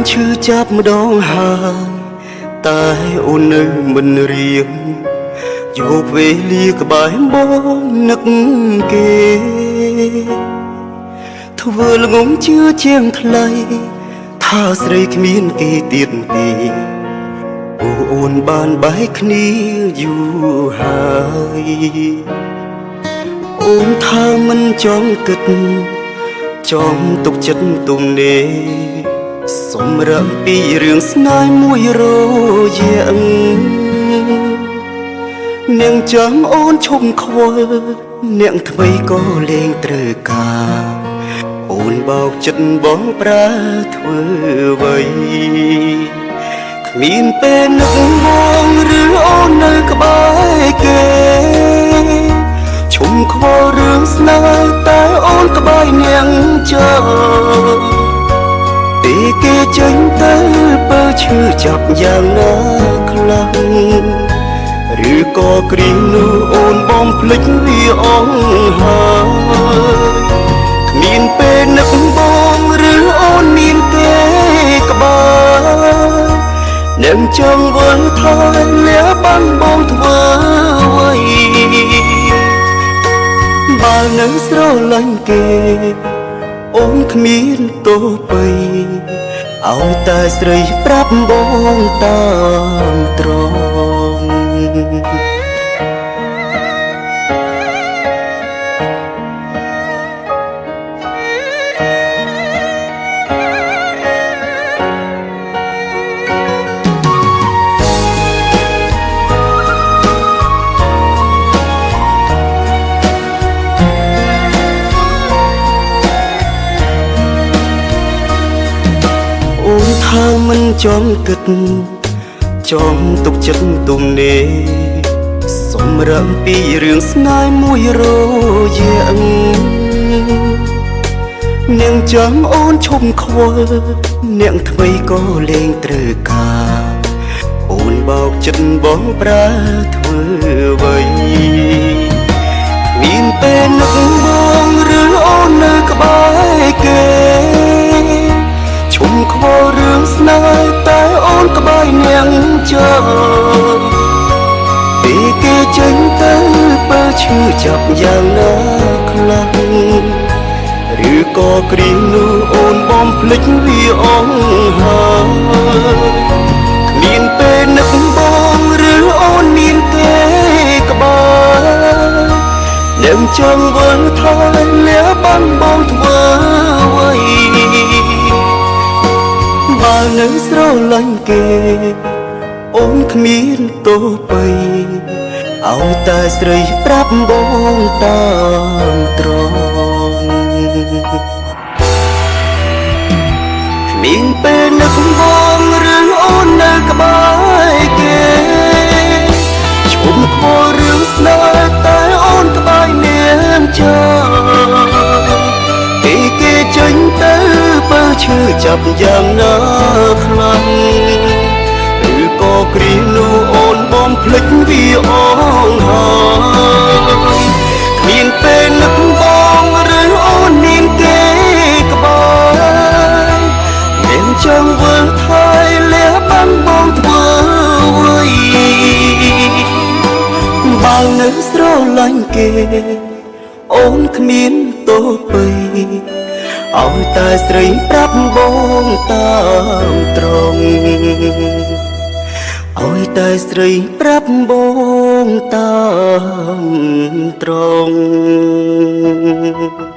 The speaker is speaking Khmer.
ឈឺចាប់ម្ដងហើយតែអូននៅមិនរៀងយកវេលាក្បែរបងនឹកគេធ្វើល្ងងជឿជាងថ្លៃថាស្រីគ្មានគេទៀតទេអូនបានបែកគ្នាយូរហើយអូនថាមិនចង់គិតចង់ទុកចិត្តទំនេរសម្រាប់ពីរឿងស្នេហ៍មួយរយៈនាងចាំអូនឈប់ខ្វល់អ្នកថ្មីក៏លែងត្រូវការអូនបោកចិត្តបងប្រើធ្វើអ្វីគ្មានពេលនឹកបងឬអូននៅក្បែរគេឈុំខ្វល់រឿងស្នេហ៍តែអូនក្បែរនាងចោពេលគេចេញទៅពើឈឺចាប់យ៉ាងណាខ្លាំងឬក៏គ្រានោះអូនបំភ្លេចវាអស់ហើយគ្មានពេលនឹកបងឬអូនមានគេក្បែរនឹងចង់វិលថយលះបង់បងធ្វើអ្វីបើនៅស្រឡាញ់គេអូនគ្មានទោសពៃឲ្យតែស្រីប្រាប់បងតាមត្រង់អូនថាមិនចង់គិតចង់ទុកចិត្តទំនេរសម្រាប់ពីរឿងស្នេហ៍មួយរយៈនាងចាំអូនឈប់ខ្វល់អ្នកថ្មីក៏លែងត្រូវការអូនបោកចិត្តបងប្រើធ្វើអ្វីមានពេលនឹកបងឬអូននៅក្បែរគេឈុំខ្វល់រឿងស្នេហ៍តែអូនក្បែរនាងចោពេលគេចេញទៅពើឈឺចាប់យ៉ាងណាខ្លាំងឬក៏គ្រានោះអូនបំភ្លេចវាអស់ហើយគ្មានពេលនឹកបងឬអូនមានគេក្បែរនឹងចង់វិលថយលះបង់បងធ្វើអ្វីបើនៅស្រឡាញ់គេអូនគ្មានទោសពៃឲ្យតែស្រីប្រាប់បងតាមត្រង់គ្មានពេលនឹកបងឬអូននៅក្បែរគេឈុំខ្វល់រឿងស្នេហ៍តែអូនក្បែរនាងចោពេលគេចេញទៅពើឈឺចាប់យ៉ាងណាខ្លាំងឬក៏គ្រានោះអូនបំភ្លេចវាអស់ហើយគ្មានពេលនឹកបងឬអូនមានគេក្បែរមិនចង់វិលថយលះបង់បងធ្វើអ្វីបើនៅស្រឡាញ់គេអូនគ្មានទោសពៃឲ្យតែស្រីប្រាប់បងតាមត្រង់ឲ្យតែស្រីប្រាប់បងតាមត្រង់។